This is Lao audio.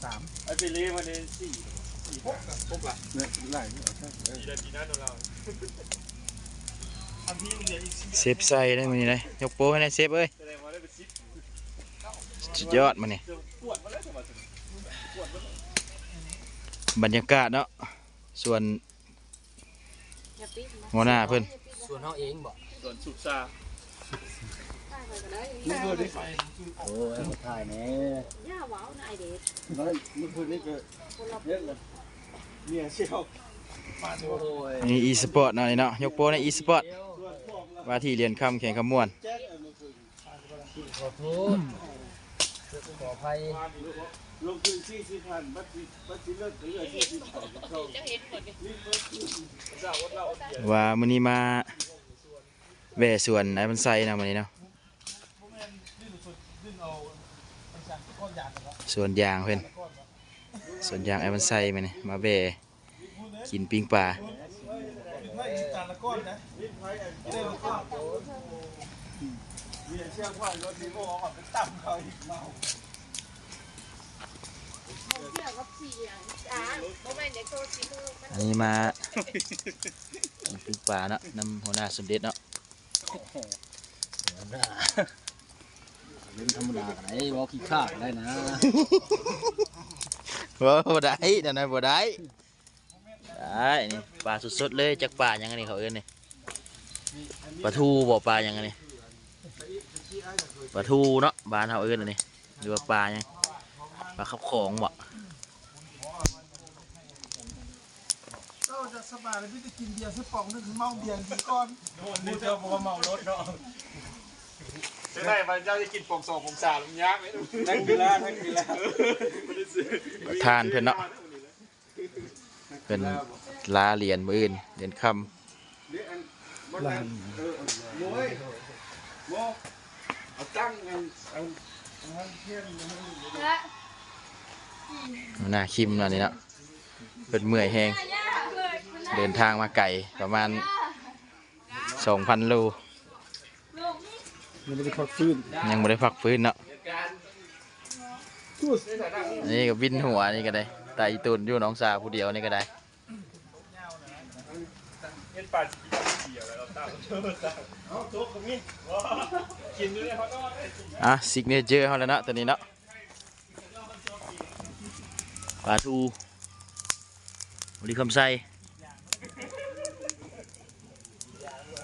ສາມ ໄອ້ເປເລມາໄດ້ສີ່ ຫົກ ຫົກລະ ເນາະ ຫຼາຍຢູ່ ເອີ ປີໃດປີນັ້ນເນາະລາວ ອັນທີ່ຍັງເຫຼືອອີກສີ່ ເຊຟໃສ່ໄດ້ມື້ນີ້ໄດ໋ ຍົກໂປ້ໃຫ້ແດ່ເຊຟເອີຍ ແສດງວ່າໄດ້ເປັນສິບ ສຸດຍອດມື້ນີ້ ກວດມາແລ້ວ ແຕ່ວ່າກວດມາແລ້ວ ບັນຍາກາດເນາະ ສວນ ຫົວໜ້າເພິ່ນ ສວນເຮົາເອງບໍ່? ສວນສຸກສາ ໂອ້ຍ ຖ່າຍແດ່ ຢ່າເວົ້ານະໄອເດດ ເມື່ອຄືນນີ້ກໍເຮັດລະ ເມຍຊິເອົາ ໂອ້ຍ ນີ້ອີສະປອດເນາະ ນີ້ເນາະ ຍົກໂປ້ໃນອີສະປອດ ວ່າທີ່ຫຼຽນຄຳແຂວງຄຳມ່ວນ ຂໍໂທດ ຂໍອະໄພ ລົງທຶນສີ່ສິບພັນ ບັດຊິ ບັດຊິເລີກເຫຼືອສີ່ສິບພັນ ວ່າມື້ນີ້ມາແວ່ສວນອ້າຍວັນໄຊເນາະ ມື້ນີ້ເນາະ ສວນຢາງເພິ່ນ ສວນຢາງອ້າຍວັນໄຊ ມື້ນີ້ມາແວ່ ກິນປີ້ງປາ ອັນນີ້ມາກິນປີ້ງປາເນາະ ນຳຫົວໜ້າສົມເດັດເນາະ ເປັນທຳມະດາກໍໄດ້ ເວົ້າຂີ້ຂ້າກໍໄດ້ນະ ເວົ້າບໍ່ໄດ້ ນັ້ນນະບໍ່ໄດ້ ໄດ້ ນີ້ປາສົດໆເລີຍ ຈັກປາຫຍັງອັນນີ້ເຂົາເອີ້ນນີ້ ປາທູບໍ່ ປາຫຍັງອັນນີ້ ປາທູເນາະ ບ້ານເຮົາເອີ້ນອັນນີ້ ຫຼືວ່າປາຫຍັງ ປາຂັບຂອງບໍ່? ເຈົ້າຈະສະບາຍແລ້ວ ມີແຕ່ກິນເບຍໃສ່ປ໋ອງໜຶ່ງ ເມົາເບຍດີກ່ອນ ໂດນເຈົ້າບໍ່ເມົາລົດເນາະ ຈັ່ງໃດວ່າເຈົ້າຈະກິນປ໋ອງສອງປ໋ອງສາມ ມັນຍາກເດ້ ນັກກິລາ ນັກກິລາ ປະທານເພິ່ນເນາະ ເພິ່ນລາຫຼຽນມື້ອື່ນ ຫຼຽນຄຳ ເດ້ອັນ ລາ ເອີ ໂມຍ ໂມ ເອົາຕັ້ງອັນ ອັນ ອັນນັ້ນພຽງ ຫົວໜ້າຄິມເນາະນີ້ເນາະ ເພິ່ນເມື່ອຍແຮງ ເດີນທາງມາໄກປະມານສອງພັນໂລ ຍັງບໍ່ໄດ້ພັກຟື້ນ ຍັງບໍ່ໄດ້ພັກຟື້ນເນາະ ອັນນີ້ກໍວິນຫົວ ອັນນີ້ກໍໄດ້ ຕາອີຕົນຢູ່ ນ້ອງສາວຜູ້ດຽວນີ້ກໍໄດ້ ອ່ະ ຊິກເນເຈີເຮົາແລ້ວເນາະ ຕົວນີ້ເນາະ ປາທູ ບໍລິຄຳໄຊ